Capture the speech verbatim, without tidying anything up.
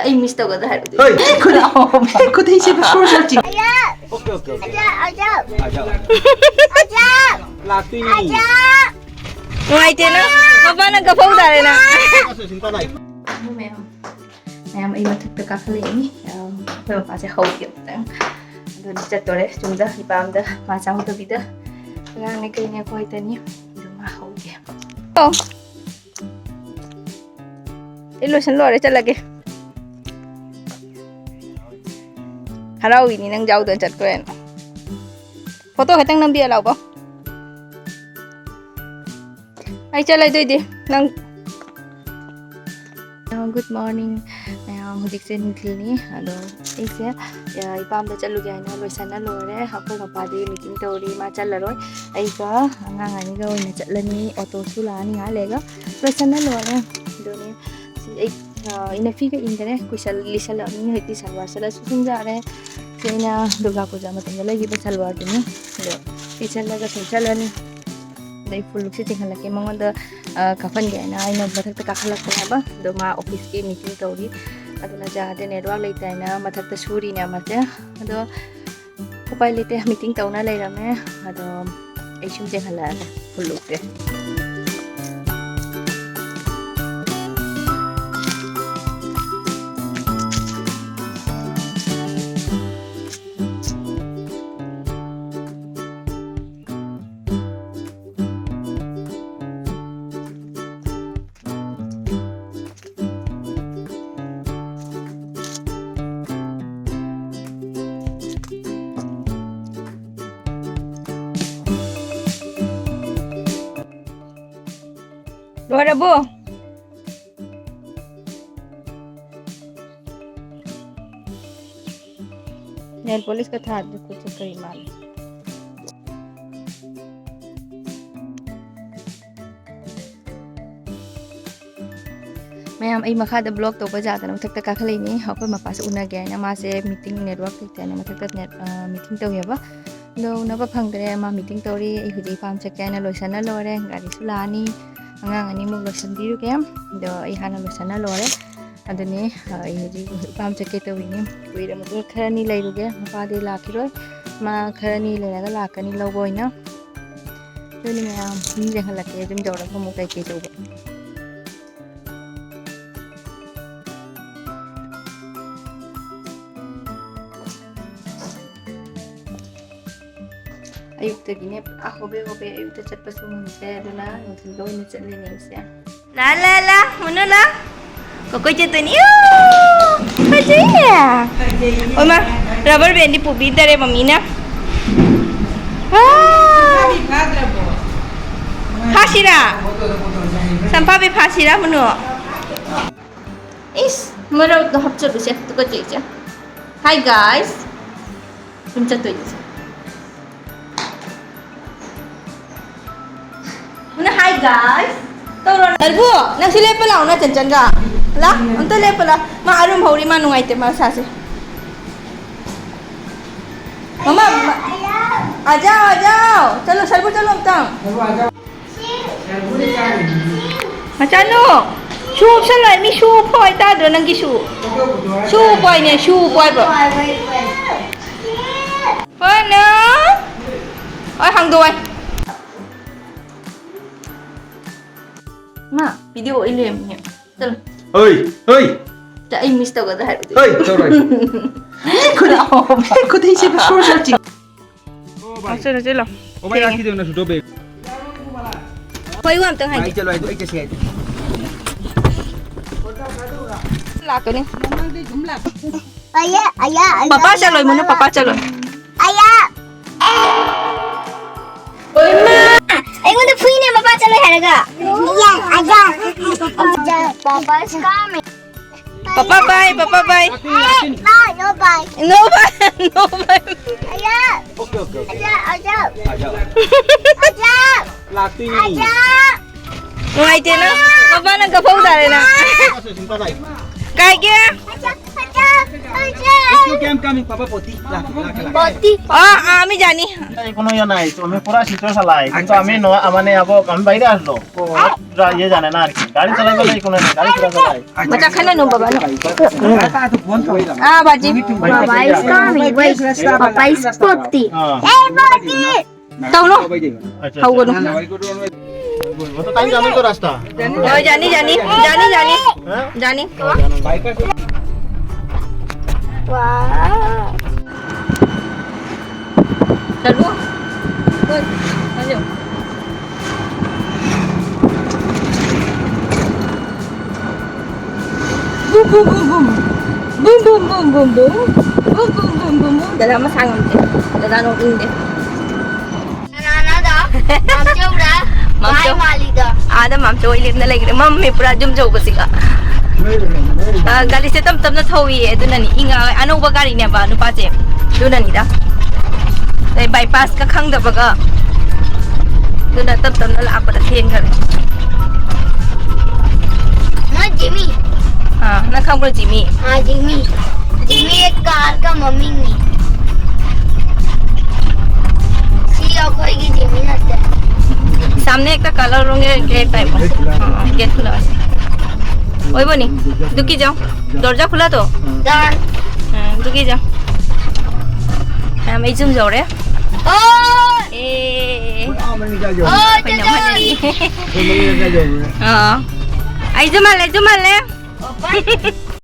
ꯑꯩ ꯃꯤꯁ ꯇꯧꯒꯗ꯭ꯔꯥ ꯍꯥꯏꯕꯗꯤ? ꯍꯣꯏ, ꯈꯨꯗꯩ, ꯈꯨꯗꯩꯁꯦ ꯁꯣꯔ ꯁꯣꯔ ꯆꯤꯡ꯫ Okay, okay, okay. ꯂꯥꯛꯇꯣꯏꯅꯤ꯫ ꯅꯨꯡꯉꯥꯏꯇꯦ ꯅꯪ꯫ ꯃꯄꯥ ꯅꯪ ꯀꯞꯐꯧ ꯇꯥꯔꯦ ꯅꯪ꯫ ꯑꯗꯨ ꯃꯌꯥꯝ, ꯃꯌꯥꯝ ꯑꯩ ꯃꯊꯛꯇ ꯀꯥꯈꯠꯂꯛꯏꯅꯤ꯫ ꯑꯝ, ꯑꯩꯈꯣꯏ ꯃꯄꯥꯁꯦ ꯍꯧꯒꯦ ꯑꯝꯇꯪ꯫ ꯑꯗꯨꯗꯤ ꯆꯠꯇꯣꯔꯦ꯫ ꯆꯨꯝꯗ ꯏꯄꯥꯝꯗ ꯃꯥ ꯆꯥꯍꯧꯗꯕꯤꯗ꯫ ꯑꯉꯥꯡꯅꯦ ꯀꯩꯅꯦ ꯑꯩꯈꯣꯏ ꯇꯅꯤ꯫ ꯑꯗꯨ ꯃꯥ ꯍꯧꯒꯦ꯫ ꯑꯣ꯫ ꯑꯩ ꯂꯣꯏꯁꯟ ꯂꯣꯏꯔꯦ, ꯆꯠꯂꯒꯦ꯫ ꯍꯔꯥꯎꯏꯅꯤ ꯅꯪ ꯌꯥꯎꯗꯅ ꯆꯠꯇꯣꯏꯅ꯫ ꯐꯣꯇꯣ ꯈꯛꯇꯪ ꯅꯝꯕꯤꯌ ꯂꯥꯎꯕ꯫ ꯑꯩ ꯆꯠꯂꯗꯣꯏꯗꯤ ꯅꯪ꯫ ꯒꯨꯗ ꯃꯣꯔꯅꯤꯡ ꯃꯌꯥꯝ, ꯍꯧꯖꯤꯛꯁꯦ ꯅꯨꯡꯊꯤꯜꯅꯤ꯫ ꯑꯗꯣ ꯑꯩꯁꯦ, ꯑ, ꯏꯄꯥꯝꯗ ꯆꯠꯂꯨꯒꯦ ꯍꯥꯏꯅ ꯂꯣꯏꯁꯟꯅ ꯂꯣꯏꯔꯦ꯫ ꯑꯩꯈꯣꯏ ꯃꯄꯥꯗꯤ ꯃꯤꯇꯤꯡ ꯇꯧꯔꯤ, ꯃꯥ ꯆꯠꯂꯔꯣꯏ꯫ ꯑꯩꯒ ꯑꯉꯥꯡ ꯑꯅꯤꯒ ꯑꯣꯏꯅ ꯆꯠꯂꯅꯤ꯫ ꯑꯣꯇꯣꯁꯨ ꯂꯥꯛꯑꯅꯤ ꯉꯥꯏꯍꯥꯛ ꯂꯩꯔꯒ꯫ ꯂꯣꯏꯁꯟꯅ ꯂꯣꯏꯔꯦ꯫ ꯑꯗꯨꯅꯤ ꯁꯤ ꯑꯩ, ꯑ, ꯏꯅꯐꯤꯒ ꯏꯟꯗꯔꯦ꯫ ꯀꯨꯏꯁꯜ-, ꯂꯤꯁꯜꯂꯛꯑꯕꯅꯤꯅ ꯍꯧꯖꯤꯛꯇꯤ ꯁꯜꯋꯥꯔ ꯁꯦꯠꯂꯁꯨ ꯁꯨꯝ ꯌꯥꯔꯦ꯫ ꯁꯤ ꯑꯩꯅ ꯗꯨꯔꯒꯥ ꯄꯨꯖꯥ ꯃꯇꯝꯗ ꯂꯩꯈꯤꯕ ꯁꯜꯋꯥꯔꯗꯨꯅꯤ꯫ ꯑꯗꯣ ꯁꯤ ꯁꯦꯠꯂꯒ ꯁꯨꯝ ꯆꯠꯂꯅꯤ꯫ ꯑꯗꯩ ꯐꯨꯜ ꯂꯨꯛꯁꯦ ꯆꯤꯡꯍꯜꯂꯛꯀꯦ꯫ ꯃꯉꯣꯟꯗ, ꯑ, ꯀꯥꯞꯍꯟꯒꯦ ꯍꯥꯏꯅ ꯑꯩꯅ ꯃꯊꯛꯇ ꯀꯥꯈꯠꯂꯛꯄꯅꯦꯕ꯫ ꯑꯗꯣ ꯃꯥ ꯑꯣꯐꯤꯁꯀꯤ ꯃꯤꯇꯤꯡ ꯇꯧꯔꯤ꯫ ꯑꯗꯨꯅ ꯌꯥꯗꯦ, ꯅꯦꯠꯋꯥꯛ ꯂꯩꯇꯦ ꯍꯥꯏꯅ ꯃꯊꯛꯇ ꯁꯨꯔꯤꯅꯦ ꯑꯃꯁꯦ꯫ ꯑꯗꯣ ꯎꯄꯥꯏ ꯂꯩꯇꯦ, ꯃꯤꯇꯤꯡ ꯇꯧꯅ ꯂꯩꯔꯝꯃꯦ꯫ ꯑꯗꯣ ꯑꯩ ꯁꯨꯝ ꯆꯦꯟꯍꯜꯂꯛꯑꯒꯦ ꯐꯨꯜ ꯂꯨꯛꯁꯦ꯫ ꯂꯣꯏꯔꯕꯣ? ꯅꯦꯜ ꯄꯣꯂꯤꯁꯀ ꯊꯥꯗꯦ, ꯈꯨꯠꯁꯦ ꯀꯔꯤ ꯃꯥꯜꯂꯦ? ꯃꯌꯥꯝ, ꯑꯩ ꯃꯈꯥꯗ ꯕ꯭ꯂꯣꯛ ꯇꯧꯕ ꯌꯥꯗꯅ ꯃꯊꯛꯇ ꯀꯥꯈꯠꯂꯛꯏꯅꯤ꯫ ꯑꯩꯈꯣꯏ ꯃꯄꯥꯁꯨ ꯎꯅꯒꯦ ꯍꯥꯏꯅ, ꯃꯥꯁꯦ ꯃꯤꯇꯤꯡ, ꯅꯦꯠꯋꯥꯛ ꯂꯩꯇꯦꯅ ꯃꯊꯛꯇ ꯅꯦꯠ, ꯑ, ꯃꯤꯇꯤꯡ ꯇꯧꯋꯦꯕ꯫ ꯑꯗꯣ ꯎꯅꯕ ꯐꯪꯗ꯭ꯔꯦ, ꯃꯥ ꯃꯤꯇꯤꯡ ꯇꯧꯔꯤ꯫ ꯑꯩ ꯍꯧꯖꯤꯛ ꯐꯥꯝ ꯆꯠꯀꯦ ꯍꯥꯏꯅ ꯂꯣꯏꯁꯟꯅ ꯂꯣꯏꯔꯦ꯫ ꯒꯥꯔꯤꯁꯨ ꯂꯥꯛꯑꯅꯤ꯫ ꯑꯉꯥꯡ ꯑꯅꯤꯃꯨꯛ ꯂꯣꯏꯁꯟꯕꯤꯔꯨꯒꯦ꯫ ꯑꯗꯣ ꯑꯩ ꯍꯥꯟꯅ ꯂꯣꯏꯁꯟꯅ ꯂꯣꯏꯔꯦ꯫ ꯑꯗꯨꯅꯦ, ꯑ, ꯑꯩ ꯍꯧꯖꯤꯛ ꯏꯄꯥꯝ ꯆꯠꯀꯦ ꯇꯧꯔꯤꯅꯤ꯫ ꯀꯨꯏꯔ ꯃꯇꯨꯡꯗ ꯈꯔꯅꯤ ꯂꯩꯔꯨꯒꯦ꯫ ꯃꯄꯥꯗꯤ ꯂꯥꯛꯈꯤꯔꯣꯏ꯫ ꯃꯥ ꯈꯔꯅꯤ ꯂꯩꯔꯒ ꯂꯥꯛꯀꯅꯤ ꯂꯧꯕ ꯑꯣꯏꯅ꯫ ꯑꯗꯨꯅꯤ ꯃꯌꯥꯝ, ꯌꯨꯝ ꯌꯦꯡꯍꯜꯂꯛꯀꯦ꯫ ꯌꯨꯝ ꯌꯧꯔꯒ ꯑꯃꯨꯛ ꯀꯩꯀꯩ ꯇꯧꯕ꯫ ꯑꯌꯨꯛꯇꯒꯤꯅꯦ ꯄꯨꯔꯥ ꯍꯣꯕꯦ ꯍꯣꯕꯦ, ꯑꯌꯨꯛꯇ ꯆꯠꯄꯁꯨ ꯉꯝꯗ꯭ꯔꯦ, ꯑꯗꯨꯅ ꯅꯨꯡꯊꯤꯜꯗ ꯑꯣꯏꯅ ꯆꯠꯂꯤꯅꯦ ꯑꯩꯁꯦ꯫ ꯂꯥ, ꯂꯥ, ꯂꯥ, ꯃꯨꯅꯨ ꯂꯥ꯫ ꯀꯣꯀꯣꯏ ꯆꯠꯇꯣꯏꯅꯤ꯫ ꯏꯌꯨ! ꯐꯖꯩꯅꯦ꯫ ꯑꯣꯏꯃꯥ, rubber bandꯗꯤ ꯄꯨꯕꯤꯗꯔꯦ ꯃꯝꯃꯤꯅ꯫ ꯋꯥ! ꯐꯥꯁꯤꯔꯥ? ꯁꯝꯐꯥꯕꯤ ꯐꯥꯁꯤꯔꯥ, ꯃꯨꯅꯨ? ꯏꯁ, ꯃꯔꯛꯇ ꯍꯥꯞꯆꯜꯂꯨꯁꯦ, ꯇꯨꯀꯠꯆꯩꯁꯦ꯫ Hi guys꯫ ꯁꯨꯝ ꯆꯠꯇꯣꯏꯅꯦ꯫ ꯃꯨꯅꯨ, hi guys꯫ ꯇꯧꯔꯣ꯫ ꯁꯔꯕꯨ, ꯅꯪꯁꯨ ꯂꯦꯞꯄ ꯂꯥꯛꯑꯣ, ꯅꯆꯟꯆꯟꯒ꯫ ꯂꯥ, ꯑꯝꯇ ꯂꯦꯞꯄ ꯂꯥ꯫ ꯃꯥ ꯑꯔꯨꯝ ꯍꯧꯔꯤ, ꯃꯥ ꯅꯨꯡꯉꯥꯏꯇꯦ ꯃꯁꯥꯁꯦ꯫ ꯃꯃꯥ, ꯃ-, ꯑꯖꯥꯎ, ꯑꯖꯥꯎ꯫ ꯆꯠꯂꯣ, ꯁꯔꯕꯨ, ꯆꯠꯂꯣ ꯑꯝꯇꯪ꯫ ꯃꯆꯥꯅꯨ, ꯁꯨ ꯎꯞꯁꯜꯂꯣ, ꯃꯤ ꯁꯨ ꯎꯞꯄꯣ ꯍꯥꯏ ꯇꯥꯗ꯭ꯔꯣ ꯅꯪꯒꯤ ꯁꯨ? ꯁꯨ ꯎꯞꯄꯣ ꯍꯥꯏꯅꯦ, ꯁꯨ ꯎꯞꯄꯣ ꯍꯥꯏꯕ꯭ꯔꯣ? ꯍꯣꯏ, ꯅꯪ꯫ ꯍꯣꯏ, ꯍꯥꯡꯗꯣꯛꯑꯣ꯫ ꯃꯥ, video ꯎꯠ ꯂꯩꯔꯝꯃꯤꯅꯦ꯫ ꯆꯠꯂꯣ꯫ ꯍꯣꯏ, ꯍꯣꯏ꯫ ꯆ-, ꯑꯩ miss ꯇꯧꯒꯗ꯭ꯔꯥ ꯍꯥꯏꯕꯗꯤ꯫ ꯍꯣꯏ, ꯇꯧꯔꯣꯏ꯫ ꯈꯨꯗꯥ-, ꯈꯨꯗꯩꯁꯦ ꯁꯣꯔ ꯁꯣꯔ ꯆꯤꯡ-, ꯑꯣ, ꯚꯥꯏ꯫ ꯑꯣ, ꯆꯠꯂꯣ, ꯆꯠꯂꯣ꯫ ꯑꯣ, ꯚꯥꯏ, ꯊꯦꯡꯉꯦ꯫ ꯂꯥꯛꯈꯤꯗꯦ, ꯅꯪꯁꯨ ꯇꯣꯄꯤꯛ꯫ ꯍꯣꯏ, ꯋꯥ ꯑꯝꯇꯪ ꯍꯥꯏꯒꯦ꯫ ꯚꯥꯏ, ꯆꯠꯂꯣ ꯍꯥꯏꯗꯣ, ꯑꯩ ꯆꯠꯁꯦ ꯍꯥꯏꯗꯣ꯫ ꯂꯥꯛꯀꯅꯤ꯫ ꯑꯌꯥ, ꯑꯌꯥ, ꯑꯌꯥ, ꯄꯄꯥ ꯆꯠꯂꯣꯏ, ꯃꯨꯅꯨ, ꯄꯄꯥ ꯆꯠꯂꯣꯏ꯫ ꯑꯌꯥ꯫ ꯏꯃꯥ! ꯑꯩꯉꯣꯟꯗ ꯐꯨꯏꯅꯦ, ꯃꯄꯥ ꯆꯠꯂꯣꯏ ꯍꯥꯏꯔꯒ꯫ ꯑꯌꯥ, ꯑꯌꯥ꯫ Papa is coming. Papa bye, Papa bye. Hey, no, no bye. No bye, no bye. Aja. Okay, okay, okay. Aja, aja. Aja. Aja. Latih. Aja. Nungai tena. Papa nang kapau dare na. Aja. Kai ke? Aja, aja. Let's go, I'm coming, Papa, Poti. Poti. অ, আমি জানি। এই কোনো ইয়ে নাই, তুমি পুরা চিত্র চালাই, কিন্তু আমি ন-, মানে, আবো, আমি বাইরে আসলো। পুরা ইয়ে জানে না আর কি। গাড়ি চালাই বলে কোনো নেই, গাড়ি পুরা চালাই। Bacha khana no, baba, no. Ah, baji. Papa is coming. Wait, Papa is Poti. হ্যাঁ। Hey, Poti. Tau no. আচ্ছা, Hau আচ্ছা। Gono. ও তো তাই জানো তো রাস্তা। Oh, jani, jani, jani, jani. হ্যাঁ? Jani. Wow. Chalo. Good. Ayo. Boom, boom, boom, boom. Boom, boom, boom, boom, boom. Boom, boom, boom, boom, boom. Dada masangam de. Dada no inde. Nana da. Mamchora. Mamcho. Bai mali da. Ada mamcho ilip na lagi. Mam me pura jum jo basiga. Ah, gali se tam tam na thawi e. Duna ni inga ano ba gari ne ba nu pa che. Duna ni da. Dai bypass ka khang da baga. Duna tam tam na la apa da thien gari. Ma Jimmy. Ah, na khang bro Jimmy. Ah, Jimmy. Jimmy ek car ka mummy ni. Si akhoi ki Jimmy na te. Samne ekta color rong er gate type ase. Ah, gate khula ase. Oi boni, duki jao. Dorja khula to? Dan. Ah, duki jao. Ham ei jum jao re. Oh! Eh. Oh, Khoi na jaja. Mali. Ah. Ai jum ale, jum ale. Opa.